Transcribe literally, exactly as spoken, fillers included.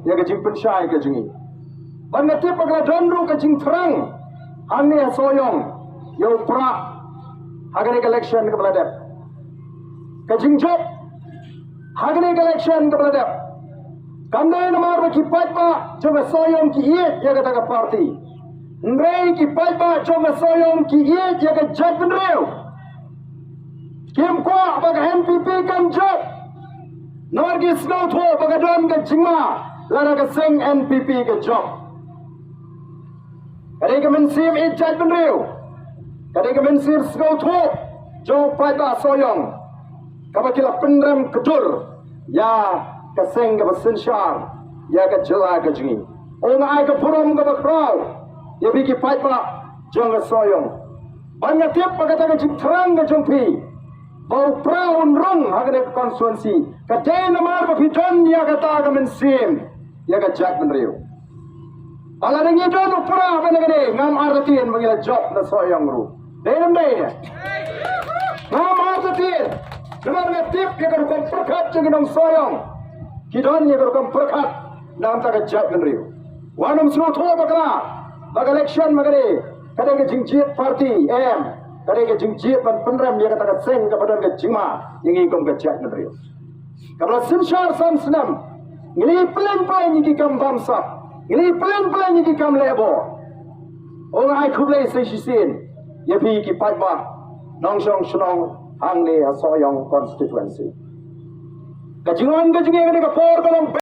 ïa ka jingpynshai ka jong ngi. Bad nga tip ba ka la don ruh ka jingthrang hangne ha Sohiong ïa u Prah ha kane ka election kaba la dep. Ka jingjop ha kane ka election kaba la dep kam dei namar ba ki paidbah jong ka Sohiong ki ïeit ïa kata ka party. Hynrei ki paidbah jong ka Sohiong ki ïeit ïa ka jaitbynriew. Kim kwah ba ka N P P kan jop. Namar ki sngewthuh ba ka don ka jingma lada ka seng N P P ka jop. Ka dei ka mynsiem ïeit jaitbynriew. Ka dei ka mynsiem sngewthuh jong u paidbah Sohiong kaba ki la pynrem kdur ïa ka seng kaba synshar ïa ka jylla ka jong ngi. Ong ai ka burom kaba khraw ïa phi ki paidbah jong ka Sohiong. Bad nga tip ba kata ka jingthrang ka jong phi ba u Prah un rung ha kane ka constituency ka dei namar ba phi don ïa kata ka mynsiem ïa ka jaitbynriew. Ba lada ngi don u Prah ban kane ngam artatien ba ngi la jop na Sohiong ruh. Dei nam dei? Ngam artatien. Namar nga tip ïa ka rukom pyrkhat jong ki nong Sohiong. Ki don ïa ka rukom pyrkhat na ka bynta ka jaitbynriew. Wat nym sngewthuh bakla ba ka election ba ka dei ka dei ka jingjied party, em, ka dei ka jingjied ban pynrem ïa kata ka seng kaba don ka jingma ïa ngi kum ka jaitbynriew. Kaba la synshar san snem ngi la pynlong pynlong ïa ki kam bamsap, ngi la pynlong pynlong ïa ki kam lehbor. Ong ai khublei sa shisien ïa phi ki paidbah nongshong shnong hangne ha Sohiong constituency. Ka jingon ka jingeh kane ka por ka long